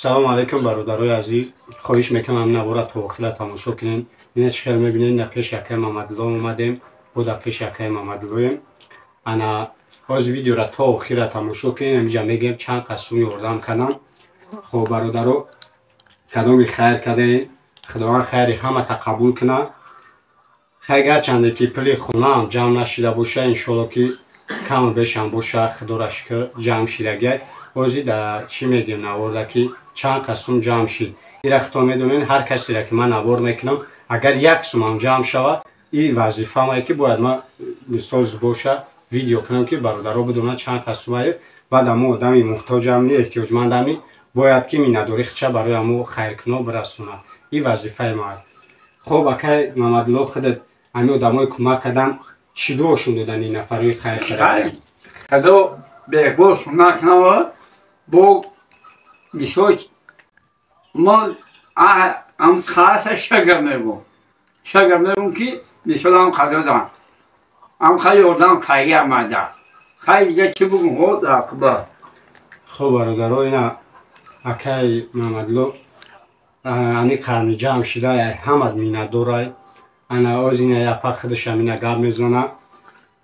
Салому алайкум, бародарои азиз. Хоҳиш мекунам, навора то охира тамошо кунед. Ина чӣ хел мебинед, на пеши акаи Мамадулло омадем, бо дар пеши акаи Мамадуллоем. Ана ҳозир видеора то охира тамошо кунед. Ҳамиҷа мегӯем, чанд қасум ёрдам кардам. Хоб, бародаро, кадоми хайр кардаем, Худованд хайри ҳамата қабул кунад. Хайр, гарчанде ки пули хонаам ҷамъ нашида боша, иншолло, ки каму бешам боша, Худоро шукр, ҷамъ шидагиай. Ҳозир да чӣ мегӯем наворда, ки чанд қасум ҷамъ шид. Ира худтон медонед, ҳар касеро ки ман навор мекунам, агар як сумам ҷамъ шавад, и вазифаамае, ки бояд ман мисол боша видео кунам, ки бародаро бидонанд чанд қасумае. Баъд амо одами муҳтоҷамни, эҳтиёҷмандами бояд ки миннатдорӣ хича барои амо хайркуно бирасонад. И вазифаи ман. Хоб, акай Мамадулло, худат ҳамин одамое кӯмак кардан, чӣ дуошон додан ин нафарои хайр карда? Худо беҳбошон накунава. Бо мисол мо ам қаса шагар мегум, шагар мегум, ки мисол ам қадодан ам хай ёрдам кайги амада. Хай, дига чӣ бугум? Хо акба. Хоб, бародаро, ина акай Мамадулло ани қарни ҷамъ шида, ҳамат миннатдорай. Ана оз ина апа худашам ина гап мезана.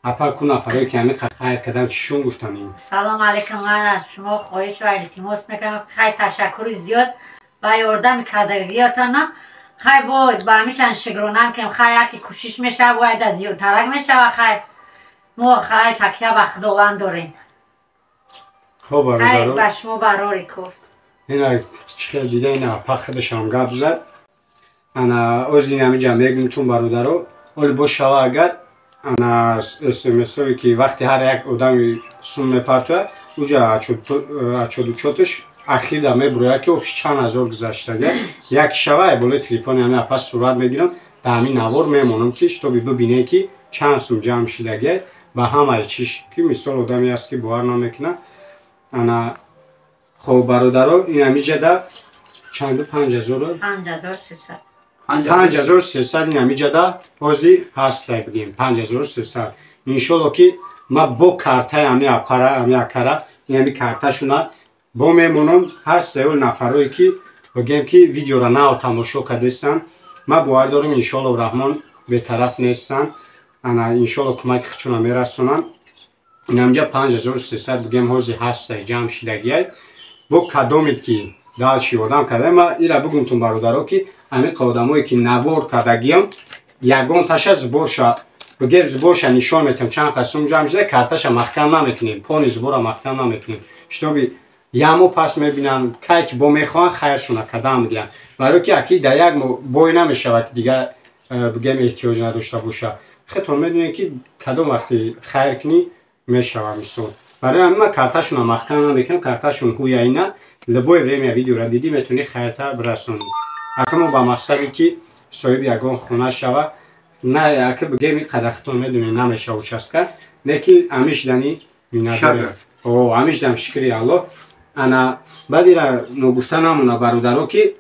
Апа, ку нафарое ки ҳамин хайр кардан, чишон гуфтан ин? Салом алейкум. Ман аз шумо хоҳиш ва илтимос мекунам. Хай, ташаккури зиёд ба ёрдами кардагиётона. Хай, бо ба ҳамишан шукрона мекунем. Хай, яке кӯшиш мешава, бояд аз зиёдтарак мешава. Хай, мо хай такя ба Худованд дорем. Хоб, бародаро, ба шумо барори кор. Ина чӣ хел дида, ина апа худашам гап зад. Ана оз ин ҳамиҷа мегумтун, бародаро, оли бошава, агар ана смсое ки вақти ҳар як одами сум мепартояд, уҷа отчёт-учёташ ахирда мебурояд, ки офиш чанд ҳазор гузаштага. Як шава болои телефони ҳами апа сурат мегирам, дар ҳамин навор мемонам, ки чтобы бибинед, ки чанд сум ҷамъ шидага. Ба ҳамаи чиш ки мисол одаме аст, ки бовар намекунад. Ана хоб, бародаро, ин ҳамиҷада чанду 5000? 5300. 5300. Ин ҳамиҷада ҳозир ҳастай, бигем, 5300. Иншолло, ки ма бо картаи ҳами апара, ҳами акара, ин ҳами карташуна бо мемонам. Ҳастаё нафарое, ки бигем, ки видеора нав тамошо кардестанд, ма бовар дорам, иншолло раҳмон бетараф нестанд. Ана иншолло кӯмаки худшона мерасонанд. Ин ҳамиҷа 5300, бигем, ҳозир ҳастай, ҷамъ шидагиай. Бо кадомед ки дальше ёрдам карда, ма ира бигумтун, бародаро, ки ҳамин одамое ки навор кардагиам, ягон таша сборша, бигем, сборша нишон метиҳам, чанд қасум ҷамъ шуда. Карташа маҳкам намекунем, пони сбора маҳкам намекунем, чтобы як моҳ пас мебинанд, кай ки бо мехоҳанд, хайршона кардам медиҳанд. Барое ки аки дар як моҳ бой намешавад, ки дигар бигем, эҳтиёҷ надошта боша. Худтон медонед, ки кадом вақти хайр кунӣ, мешава. Мисол, барои ҳамин ман карташона маҳкам намекунам. Карташон ҳуяина, любое время видеора дидӣ, метавонӣ хайрта бирасонӣ. Ака мо ба мақсаде, ки соҳиби ягон хона шава, на ака, бигем, қадар худтон медонед, намешава участка, не ки ҳамишдани миннатдорем, ҳамишдам, шукри Аллоҳ. Ана баъд ира ногуфта намона, бародаро, ки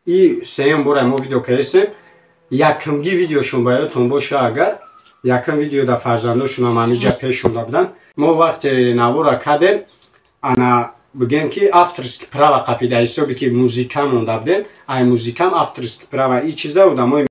и сеюм бора мо видео кардесем. Якумги видеошон ба ёдтон боша, агар якум видео да фарзандошонам ҳамиҷа пеш омда буданд. Мо вақте навора кардем, ана бигем, ки авторский права қапида, ҳисоби ки музика монда будем, ай музикам авторский права и чиза одамои.